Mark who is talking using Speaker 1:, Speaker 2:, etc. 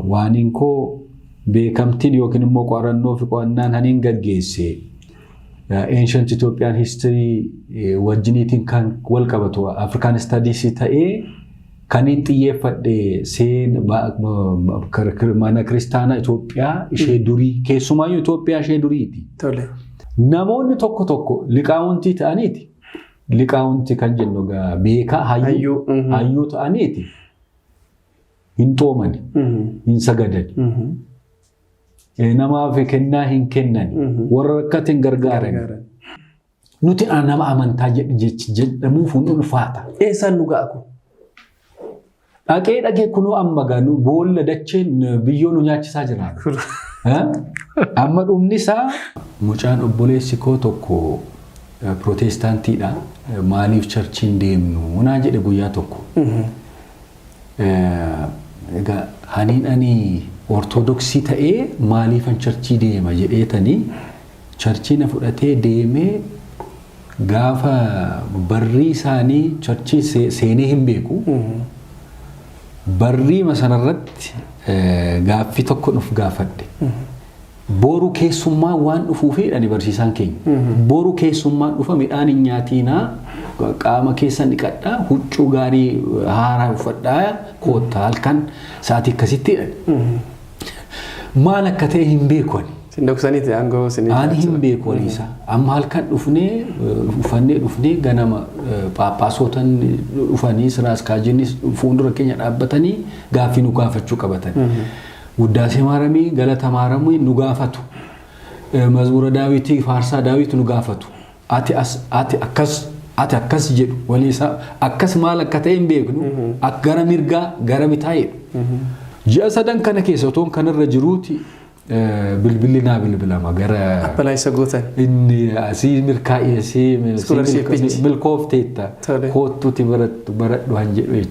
Speaker 1: Waaniin koo beekamtiin yookiin immoo qorannoo fi qo'annaan haniin gaggeesse Ancient Ethiopian History wajjiniitiin kan wal qabatu African Studies ta'ee, kan hin xiyyeeffadhe seen mana kiristaanaa Itoophiyaa ishee durii, keessumaayyuu Itoophiyaa ishee duriiti. Namoonni tokko tokko liqaawuntii ta'aniiti. Liqaawuntii kan jennu egaa beekaa, hayyuu hayyuu ta'aniiti. Hin xoomani, hin sagadani. Namaaf kennaa hin kennan. Warra rakkate hin gargaaran. Nuti nama amantaa jedhamuuf hin ulfaata.
Speaker 2: Eessaan nu ga'a kun?
Speaker 1: Dhaqee dhaqee kunoo amma gaa boolla dacheen biyyoo nu nyaachisaa jira. Amma dhumni isaa mucaan obboleessi koo tokko pirootestaantiidha. "Maaliif churchiin deemnu?" naan jedhe guyyaa tokko. Egaa haniin ani ortodoksii ta'ee maaliifan churchii deema jedheetanii churchii na fudhatee deemee, gaafa barrii isaanii churchii seenee hin beeku. Barriima sanarratti gaaffii tokko nuuf gaafadhe. "Boru keessummaa waan dhufuuf," jedhani barsiisaan keenya. "Boru keessummaan dhufa, midhaan hin nyaatiinaa, qaama keessan dhiqadhaa, huccuu gaarii haaraa uffadhaa, koottaa halkan sa'aatii akkasitti," jedhani. Maal akka ta'e hin beeku ani.
Speaker 2: Sin dhoksaniiti aangoo
Speaker 1: isin. Ani hin beeku waliisa. Amma halkan dhufnee uffannee dhufnee, ganama phaaphaasootan dhufanii, siraaskaajinis fuuldura keenya dhaabbatanii gaaffii nu gaafachuu qabatan. Wuddaasee maaramii, galata maaramii nu gaafatu. Mazmuura Daawitii, faarsaa Daawit nu gaafatu. "Ati as, ati akkas, ati akkas," jedhu waliisa. Akkas maal akka ta'e hin beeknu. Gara mirgaa, gara bitaa jedhu. Ji'a 3 kana keessa otoon kanarra jiruuti bilbilli naa bilbilama gara.
Speaker 2: Apply isa gootan.
Speaker 1: Inni asii milkaa'ee asii
Speaker 2: Scholarship.
Speaker 1: milkoofteetta,
Speaker 2: Tole.
Speaker 1: koottuuti barattu baradhu han jedhu jecha.